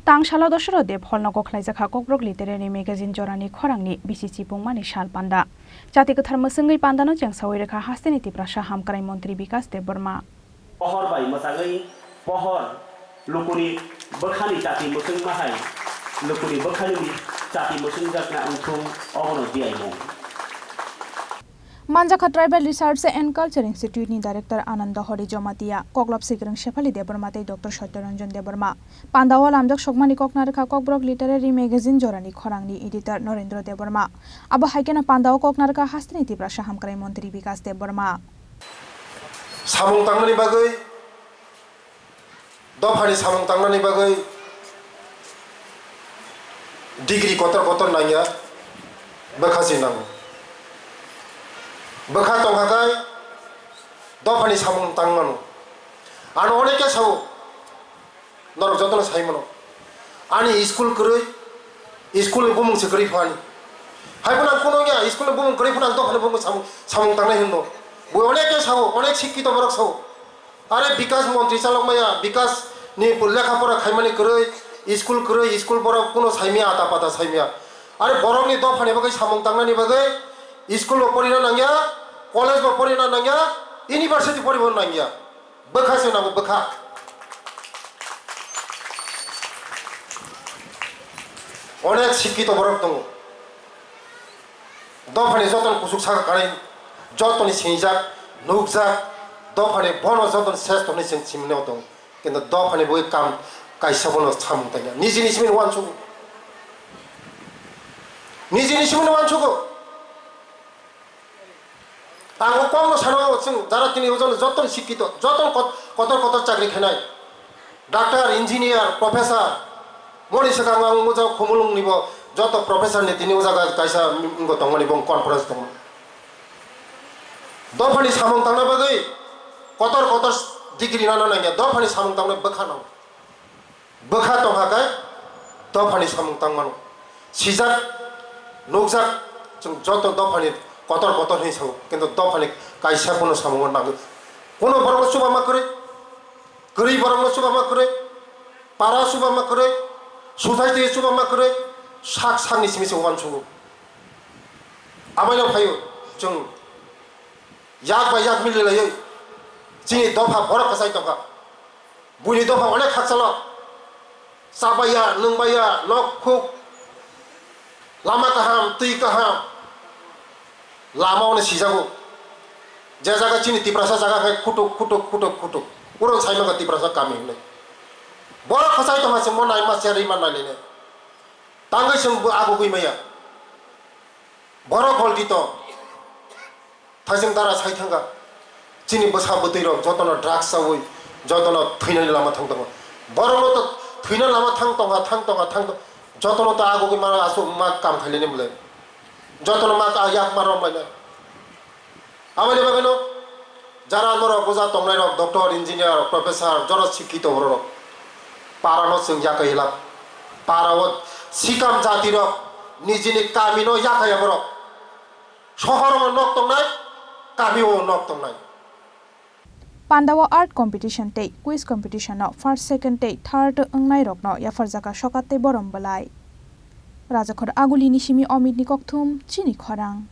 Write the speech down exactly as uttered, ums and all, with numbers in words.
Tang salo Dosaro Deb Hall nogo khlaijak kha Kokborok Literary Magazine jorani khorangni bisi chibungmani sal panda. Chati kwthar mwswngwi pandano chengsawi rwkha hasteni Tiprasa Hamkrai Montri Bikas Debbarma. Pohor bai mwchangwi pohor lukuni bwkhani chati mwchwngma hai lukuni bwkhani chati mwchwngjakna wngthung obono diyaimung. Manjakha Tribal Research and Culture Institute ni Director Ananda Hori Jomatia, Koklop Sigrwng Sephali Debbarma tei Doctor Satyaranjan Debbarma. Pandao lamjak sokmani kok narwkha Kokborok Literary Magazine jorani khorangni editor Norendra Debbarma. Abo hai kheno pandao kok narwkha hasteni Tiprasa Hamkrai Montri Bikas Debbarma. Samung tangnani bagwi, dophani samung tangnani bagwi degree kotor kotor nangya, bwkha se nango. Bwkha tongkha khe dophani samung tangmano. Ano onekhe sao, norok jotono sai mano. Ani school kwrwi, school ni bumung se kwrwi phani. Hai phano ang kuno ya, school ni bumung kwrwi phano ang dophani bumung samung, samung tangnai hwnno. Bo onekhe sao, onek sikkito borok sao. Are Bikas montri chalok maya, Bikas ni lekha pora khaimani kwrwi, school kwrwi, school borok kuno saimya, ata pata saimya. Are borokni dophani bagwi samung tangnani bagwi school bo porina nangya, college bo porina nangya, university poribo nangya. Bwkha se nango, bwkha. Onek sikkito borok tongo. Dophani jotono kuchuk saka kanai, jotoni sinijak, nukjak, dophani bono jotoni sesto hwnwi chwng simino tongo. Kintu dophani bagwi kam kaisa bono samung tangya. Nijini simino uansugo. Nijini simino uansugo. Ang o kokno sano, chwng jara tini o jono jotono sikkito, jotono kot-, kotor kotor chakri khainai. Doctor, engineer, professor, moni swkang ang o jaga Khumulwng ni bo joto professor ni tini o jaga kaisa wngbo tongmani bo conference tongmo. Dophani samung tangna bagwi kotor kotor degree nana nangya, dophani samung tangna bwkha nang. Bwkha tongkha khe dophani samung tangmano. Sijak, nukjak, chwng joto dophani kotor kotor hwnwi sao, kintu dophani kaisa bono samungo nangwi. Kuno borokno chuba ma kwrwi, kwrwi borokno chuba ma kwrwi, para chuba ma kwrwi, society chuba ma kwrwi, sak sakni simi se uansugo. Amaino phaio chwng yak bai yak mili laiwi chini dopha borok kwchai tongkha. Buini dopha onek hakchalo. Chabaiya, nwngbaiya, nok khuk, lama kaham, twi kaham. Lama ono sijago. Je jaga chini Tiprasa jaga khai khutuk, khutuk, khutuk, khutuk. Uro sai mangkha Tiprasa kami hwnwi. Borok kwchai tongma se mo naima se rima nailene. Tangwi se bo agugwi maya. Borok golti tong. Thaising dara sai thangkha. Chini bwsa bwtwi rok jotono drugs chawi, jotono thwinani lama thang tongo. Borokno to thwina lama thang tongkha, thang tongkha, thang tong-, jotono to agugwi mano aswk ma kam khailani bwle. Jotono ma ka yak ma rom lainai. Aboni bagwino jara norok buja tongnai rok, doctor, engineer, professor, joto sikkito borok rok. Para no chwng yakai lab. Para o sikam jati rok nijini kami no yakaya borok. Sohor o nok tongnai, kami o nok tongnai. Pandao art competition tei quiz competition o first, second tei third wngnai rokno yapharjakha sokat tei borom bwlai. Rajakhor Aguli ni simi Omit ni kokthum chini khorang.